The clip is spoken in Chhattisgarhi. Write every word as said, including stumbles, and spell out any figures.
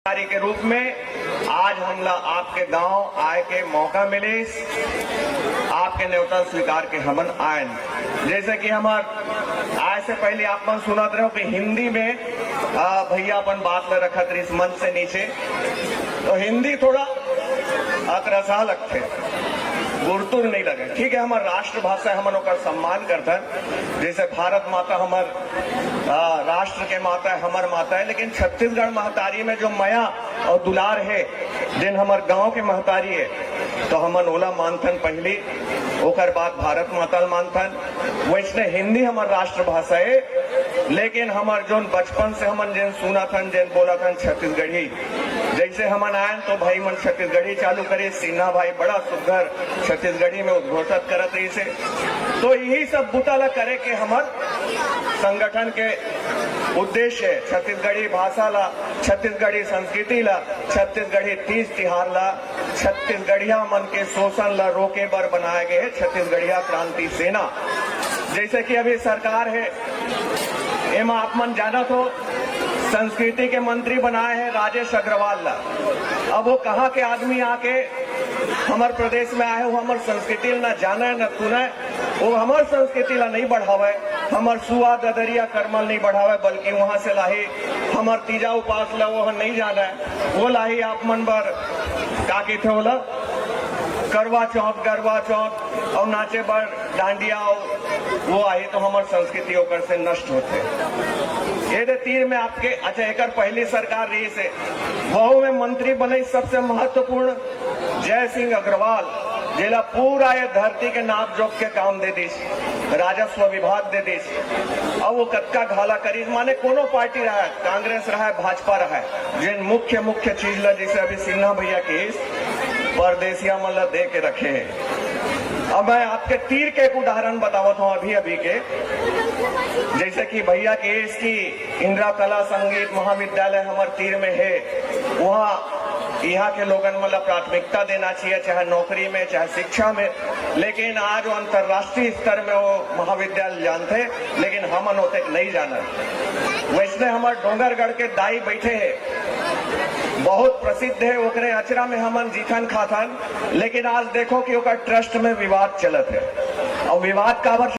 अधिकारी के रूप में आज हमला आपके गांव आए के मौका मिलिस, आपके न्योता स्वीकार के हमन आयन। जैसे कि हमर आए से पहले आप मन सुनत रहो कि हिंदी में, आ, भैया अपन बात ल रखत रहिस मंच से नीचे, तो हिंदी थोड़ा अकरसा लगथे, गुरतुर नहीं लगे। ठीक है, हमर राष्ट्रभाषा है, हमन ओकर सम्मान करथन, जैसे भारत माता हमर, आ, राष्ट्र के माता है, हमर माता है, लेकिन छत्तीसगढ़ महतारी में जो मया और दुलार है, जेन हमर गांव के महतारी है, तो हमन ओला मानथन पहली, ओकर बाद भारत माता ल मानथन। वैसने हिंदी हमर राष्ट्रभाषा है, लेकिन हमर जोन बचपन से हमन जेन सुनत हन, जेन बोलत हन, छत्तीसगढ़ी। जैसे हमन आयन तो भाई मन छत्तीसगढ़ी चालू करे, सिन्हा भाई बड़ा सुघर छत्तीसगढ़ी में उद्घोषित करत रहिस हे। तो यही सब बुता ला करे के हमर संगठन के उद्देश्य है। छत्तीसगढ़ी भाषा ला, छत्तीसगढ़ी संस्कृति ला, छत्तीसगढ़ी तीज तिहार ला, छत्तीसगढ़िया मन के शोषण ला रोके बर बनाए गए हे छत्तीसगढ़िया क्रांति सेना। जैसे कि अभी सरकार है, एमा आप मन जानत हो, संस्कृति के मंत्री बनाए हे राजेश अग्रवाल ला। अब वो कहाँ के आदमी आके हमर प्रदेश में आए हे, वो हमर संस्कृति ला न जाने न सुने, वो हमर संस्कृति ला नहीं बढ़ावे, हमर सुआ ददरिया करमल नहीं बढ़ावे, बल्कि वहां से लाही हमर तीजा उपास ला वो नहीं जाने, वो लाही आप मन बर का कहिथे ओला, करवा चौथ, गरवा चौथ और नाचे बर डांडिया, वो आही तो हमर संस्कृति ओकर से नष्ट होथे। ये दे तीर में आपके, अच्छा, एकर पहली सरकार रहिस हे, वहू में मंत्री बने सबसे महत्वपूर्ण जय सिंह अग्रवाल, जेला पूरा ये धरती के नाप जोख के काम दे दिस, राजस्व विभाग दे दिस। अब वो कतका घाला करिस, माने कोनो पार्टी रहे, कांग्रेस रहे, भाजपा रहे, जेन मुख्य मुख्य चीज ला, जैसे अभी सिन्हा भैया के परदेसिया मन ला दे के रखे हे। अब मैं आपके तीर के एक उदाहरण बतावत हूँ अभी अभी के, जैसे कि भैया के इसकी इंदिरा कला संगीत महाविद्यालय हमर तीर में है, वहाँ यहाँ के लोगन मन ला प्राथमिकता देना चाहिए, चाहे नौकरी में, चाहे शिक्षा में। लेकिन आज वो अंतर्राष्ट्रीय स्तर में वो महाविद्यालय जानथे, लेकिन हमन ओतेक नहीं जानन। वैसने हमर डोंगरगढ़ के दाई बैठे हे, बहुत प्रसिद्ध है, ओकरे अचरा में हमन जीथन खाथन, लेकिन आज देखो कि ओकर ट्रस्ट में विवाद चलत है। और विवाद काबर